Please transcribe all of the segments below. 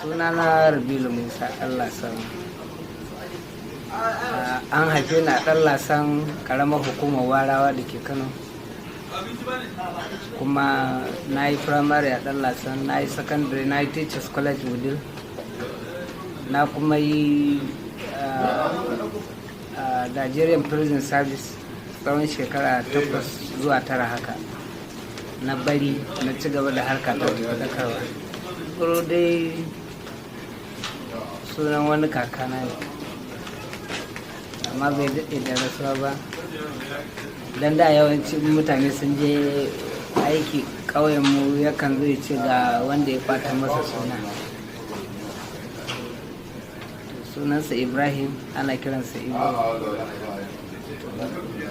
Sunana Rabilu Musa Ɗanlasan. An haife ni a Ɗanlasan, karamar hukumar Warawa da ke Kano. Kuma na yi firamare a Ɗanlasan, na yi sakandare, na yi Teachers College Wudil, na kuma yi Nigerian Prison Service tsawon shekara 8 zuwa 9. Haka na bari na ci gaba da harka ta faɗakarwa. Kuro dai sunan wani kakana ne, amma bai daɗe da rasuwa ba. Don da yawanci mutane sun je aiki ƙauyenmu, yakan zai ce ga wanda ya ɓata masa suna. Sunansa Ibrahim, ana kiransa Ibrahim.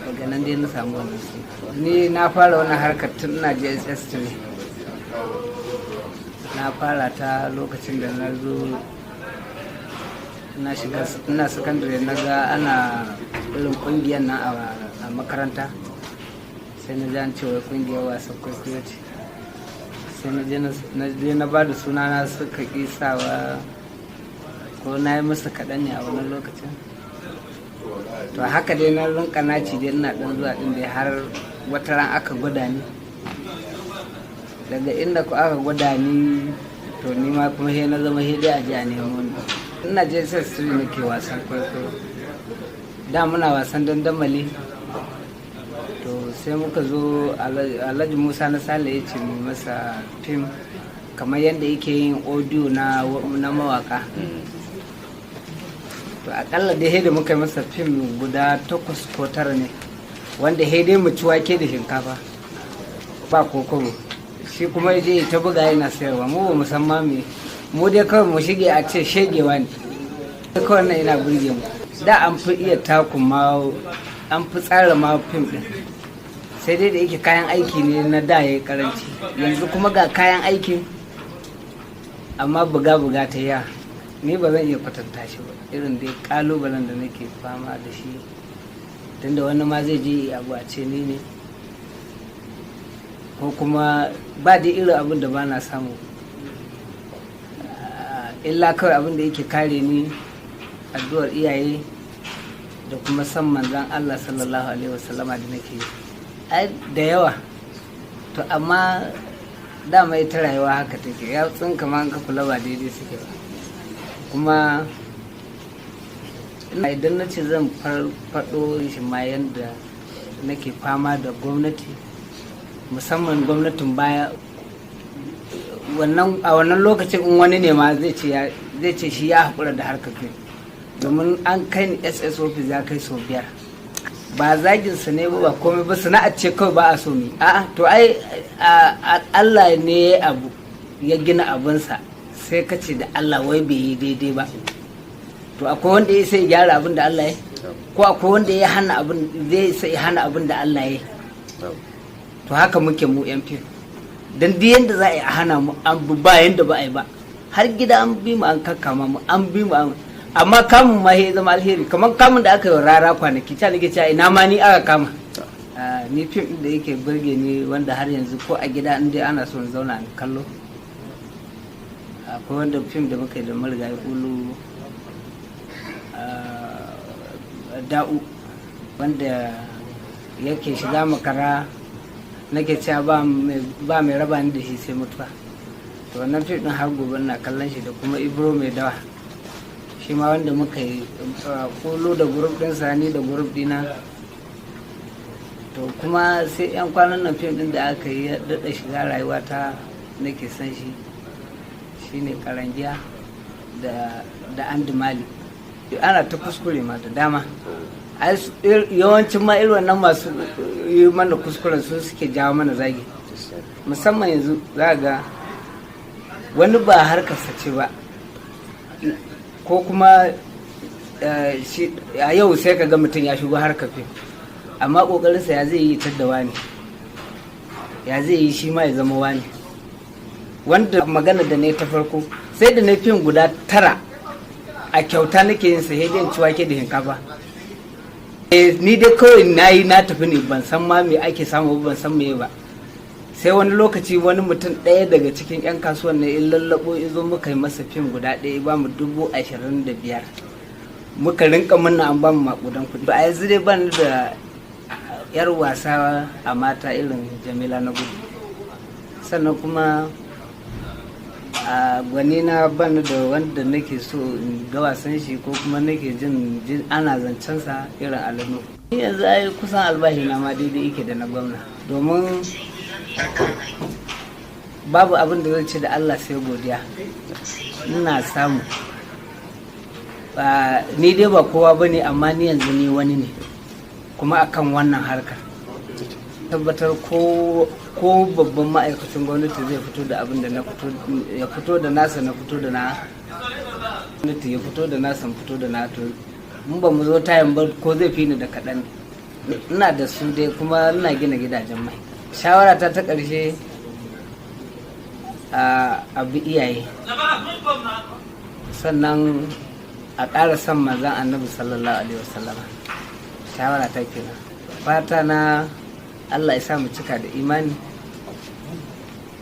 Daga nan dai na samu wannan suna. Ni na fara wannan harkar tun ina JSS 3. Na fara ta lokacin da na zo na shiga ina sakandare, na ga ana irin kungiyar nan a makaranta. Sai na ji an cewa kungiyar wasan kwaikwayo ce. Sai na je na ba da sunana, suka ƙi sawa, ko na yi musu kaɗan ne a wannan lokacin. To haka dai na rinka naci dai, ina ɗan zuwa ɗin dai, har wata ran aka gwada ni. Daga inda ku aka gwada ni, to ni ma kuma he na zama he dai a je a nemo ni. Ina JSS 3 nake wasan kwaikwayo. Da muna wasan dandamali. To sai muka zo, Alhaji Musa na Sale ya ce mu masa fim kamar yadda yake yin audio na mawaka. To akalla dai da muka yi masa fim guda takwas ko tara ne, wanda dai mu ci wake da shinkafa ba kokobo, shi kuma ya je ta buga yana sayarwa. Mu ba mu san ma me mu dai, kawai mu shige a ce shegewa ne kawai. Nan ina burge mu. Da an fi iya takun ma, an fi tsara ma fim din, sai dai da yake kayan aiki ne na da ya karanci. Yanzu kuma ga kayan aikin, amma buga-buga ta ya ni ba zan iya kwatanta shi ba, irin dai kalubalen da nake fama da shi, tunda wani ma zai je abu a ce ni ne, ko kuma ba dai irin abin da ba na samu, illa kawai abin da yake kare ni addu'ar iyaye da kuma san Manzan Allah sallallahu alaihi wasallama da nake yi. Ai da yawa. To amma dama ita rayuwa haka take, ya tsinka ma ka kula ba daidai suke ba. Kuma idan na ce zan faɗo shi ma, yadda nake fama da gwamnati, musamman gwamnatin baya, a wannan lokacin in wani ne ma zai ce shi ya haƙura da harkar fim, domin an kai ni SS office ya kai sau 5. Ba zaginsa ne ba, ba komai ba, sana'ar ce kawai ba a so mi. A'a, to ai Allah ne ya abu, ya gina abinsa, sai ka ce da Allah wai bai yi daidai ba. To akwai wanda ya sai gyara abin da Allah ya, ko akwai wanda ya hana abin, zai sai hana abin da Allah ya? To haka muke mu yan fim, dan duk yanda za a yi a hana mu, an bi, ba yanda ba a yi ba. Har gida an bi mu, an kakkama mu, an bi mu an, amma kamun ma ya zama alheri, kamar kamun da aka yi Rara kwanaki ta nake cewa ina ma ni aka kama ni. Fim da yake burge ni, wanda har yanzu ko a gida in dai ana so in zauna in kallo, akwai wanda fim da muka yi da marigayi Ulu Da'u, wanda yake shiga makara, nake cewa ba mai raba ni da shi sai mutuwa. To wannan fim din har gobe ina kallon shi, da kuma Ibro Mai Dawa, shi ma wanda muka yi kolo da group din sani da group dina. To kuma sai yan kwanan nan fim din da aka yi ya daɗa shiga rayuwa ta nake son shi, shine Karangiya da Andimali. Ana ta kuskure ma da dama. Yawancin ma irin wannan masu yi mana kuskuren su suke jawo mana zagi. Musamman yanzu za ga wani ba harkarsa ce ba, ko kuma a yau sai ka ga mutum ya shigo harkar fim, amma kokarinsa ya zai yi tadda wani, ya zai yi shi ma ya zama wani. Wanda magana da ne ta farko, sai da na fim guda tara a kyauta nake yin sa, dai ci wake da shinkafa. Ni dai kawai na yi na tafi ne, ban san ma me ake samu, ban san me ba. Sai wani lokaci wani mutum ɗaya daga cikin 'yan kasuwan ne in lallabo ya zo, muka yi masa fim guda ɗaya, ba mu 25,000, muka rinka murna an ba mu maƙudan kuɗi. A yanzu dai ban da yar wasa a mata irin Jamila Nagudu. Sannan kuma a gwani na, ban da wanda nake so in ga wasan shi ko kuma nake jin ana zancensa irin Ali Nuhu. Yanzu ai kusan albashi na ma daidai yake da na gwamna, domin babu abin da zan ce da Allah sai godiya. Ina samu, ni dai ba kowa ba ne, amma ni yanzu ni wani ne kuma akan wannan harkar. Tabbatar ko babban ma'aikacin gwamnati zai fito da abin da na fito, ya fito da nasa, na fito da na gwamnati, ya fito da nasa, fito da na, to mun ba mu zo tayin ba, ko zai fi ni da kaɗan. Ina da su dai, kuma ina gina gidajen mai. Shawara ta ta ƙarshe, a bi iyaye, sannan a ƙara son manzon Annabi sallallahu alaihi wasallama. Shawara ta kenan. Fata na, Allah ya sa mu cika da imani,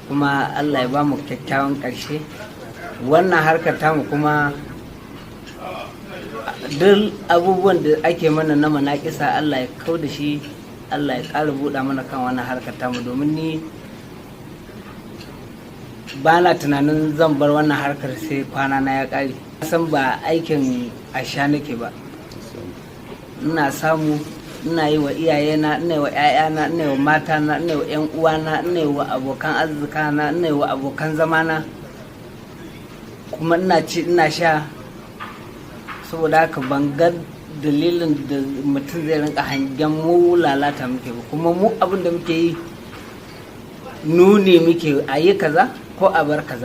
kuma Allah ya ba mu kyakkyawan ƙarshe. Wannan harkar tamu kuma, duk abubuwan da ake mana na manakisa, Allah ya kau da shi, Allah ya ƙara buɗa mana kan wannan harkar tamu, domin ni ba na tunanin zan bar wannan harkar sai kwana na ya ƙare. San ba aikin asha nake ba. Ina samu, ina yi wa iyayena, ina yi wa 'ya'yana, ina yi wa matana, ina yi wa 'yan uwana, ina yi wa abokan arzikana, ina yi wa abokan zamana, kuma ina ci, ina sha. Saboda haka ban ga dalilin da mutum zai rinka hangen mu lalata muke ba. Kuma mu abin da muke yi, nuni muke a yi kaza ko a bar kaza.